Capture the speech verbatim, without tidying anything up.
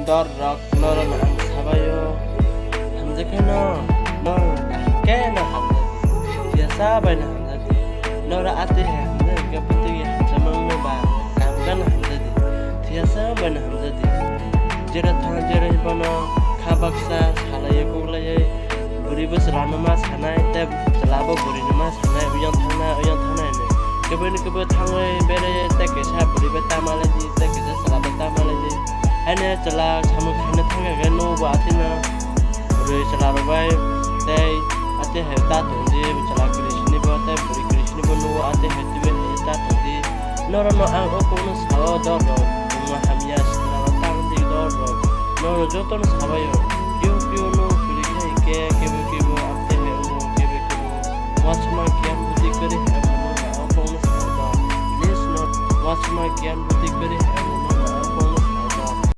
Dor rok, norok no ang sabaio. Hamjakhe no, no, keno hamjadi. Thiyasa bai no hamjadi. Norok ati hai hamjadi khe bwtwi hamjakmano ba, kaham khe no hamjadi. Thiyasa bai no hamjadi. Jera thang, jera bono kha baksa salaiwi, kuklaiwi. Bwrwi bo chwla no ma sanai, tei chwla bo bwrwi no ma sanai, oyang thangnai, oyang thangnai hinwi. Kebo ni kebo thangwi beraiwi tei kaisa bwrwi bai tama laidi, tei kaisa chwla bai tama laidi. Haino chwla samung khaina thangya khe nugo atino bwrwi chwla rok bai tei ati hai ta tongdi, chwla kwrwi sini bo tei bwrwi kwrwi sini bo nugo ati hai twiwi hai ta tongdi. Norokno ang o kokno sao, dor rok, wngma hamya, swkang rok tang di, dor rok. Norok jotono sabaio, kebo kebo no kwrwi kha hinkhe, kebo kebo amtwi hai wngo, kebo kebo uansukma giyan budi kwrwi hai wngo, norok ang o kokno sao, dor. Please not uansukma giyan budi kwrwi hai